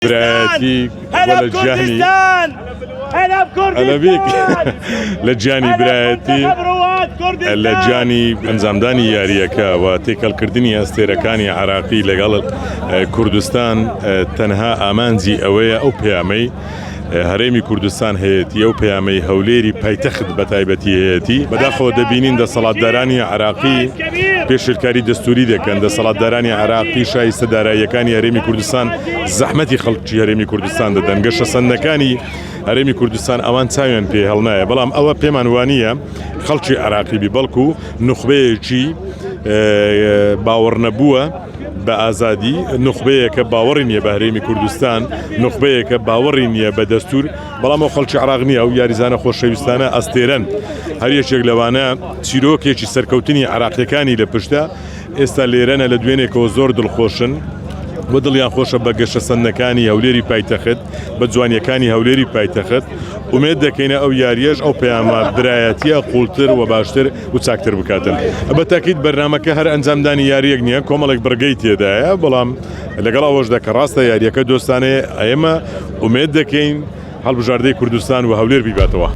برایەتی وە لە گیانی ئەلەبیک لە گیانی برایەتی لە گیانی ئەنجامدانی یارییەکە و تێکەڵکردنی ئەستێرەکانی عراقی لەگەڵ کوردستان تەنها ئامانجی ئەوەیە ئەو پەیامەی هەرێمی کوردستان هەیەتی، ئەو پەیامەی هەولێری پایتەخت بە تایبەتی هەیەتی. بەداخەوە دەبینین دەسەڵاتدارانی عێراقی پێشێلکاری دەستووری دەکەن، دەسەڵاتدارانی عێراقی شایستە داراییەکانی هەرێمی کوردستان زەحمەتی خەڵکی هەرێمی کوردستان دەدەن، گەشەسەندنەکانی هەرێمی کوردستان ئەوان چاویان پێ هەڵنایە، بەڵام ئەوە پێمان وانییە خەڵکی عێراقی بی، بەڵکو نوخبەیەکی باوەڕنەبووە. بە ئازادی، نوخبەیەکە باوەڕی نییە بە هەرێمی کوردستان، نوخبەیەکە باوەڕی نییە بە دەستوور، بەڵام ئەو خەڵکی عێراق نییە، ئەو یاریزانە خۆشەویستانە ئەستێرەن، هەر یەکێک لەوانە چیرۆکێکی سەرکەوتنی عێراقییەکانی لە پشتە، ئێستا لێرەنە لە دوێنێکەوە زۆر دڵخۆشن و دڵیان خۆشە بە گەشەسەندنەکانی هەولێری پایتەخت، بە جوانییەکانی هەولێری پایتەخت، ئومێد دەکەینە ئەو یارییەش ئەو پەیامە برایەتییە قووڵتر و باشتر و چاکتر بکاتن. بە تاکید بەرنامەکە هەر ئەنجامدانی یارییەک نییە، کۆمەڵێک بڕگەی تێدایە، بەڵام لەگەڵ ئەوەشدا کە ڕاستە یارییەکە دۆستانەیە، ئێمە ئومێد دەکەین هەڵبژاردەی کوردستان و هەولێر بیباتەوە.